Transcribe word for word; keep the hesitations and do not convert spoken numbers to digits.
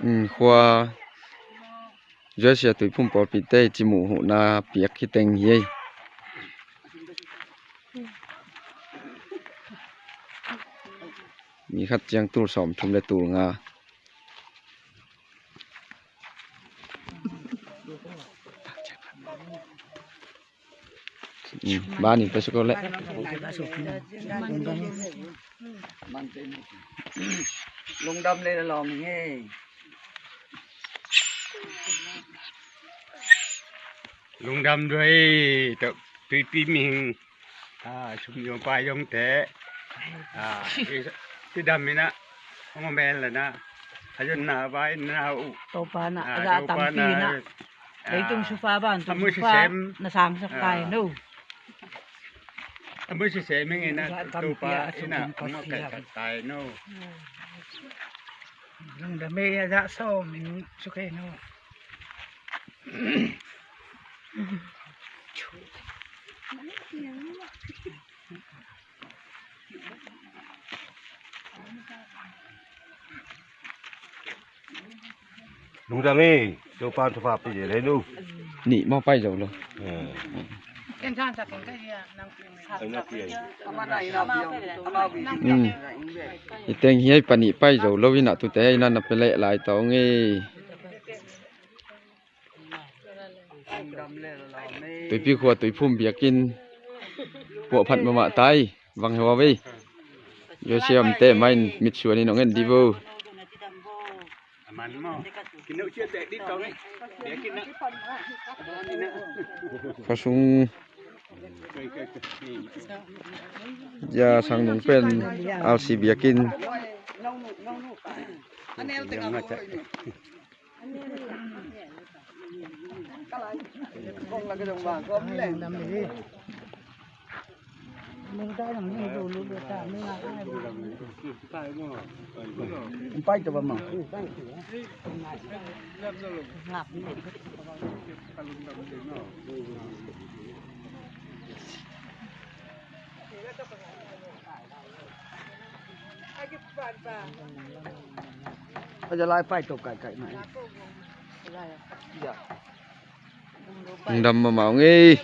Mm, khua Josia Tuiphum pawlpite cimuh huhna piak hi teng hi ei. Mi khat ciang tul sawm thum le tul nga. Mm, bani pa sukol le. Lungdam le lawm hi. Lungdam duai, tawh tuipi mihing, ah, sum zong pai zong te, ah, i, i dam ina, hong mel lana, a zon na bai na u. Topa na, ah, a za Topa tampi na, na. Leitung sufa ban, a tung mu sufa sisem. Na sang sak tai no. A mu sisem ing ina, Topa ina, a mu kai sak tai no. Lungdam e, a za sawm in suk e no. Lungdam e, Topa'n thupha pia lel hen uh. Nih maw pai zo lo. Eh. Mm. Hi teng hi ei panih pai zo lo ina tute ina na pia leh lai tawh ngei. Tuipi khua Tuiphum biakinn puahphat mahmah tai. Vang hua vei. Josia Omte main mitsuan in ong en di vo. Khua sung. Ya sang nung pen R C biakinn. A za lai pai to kai kai mai. Ya. Lungdam mahmah ung ei.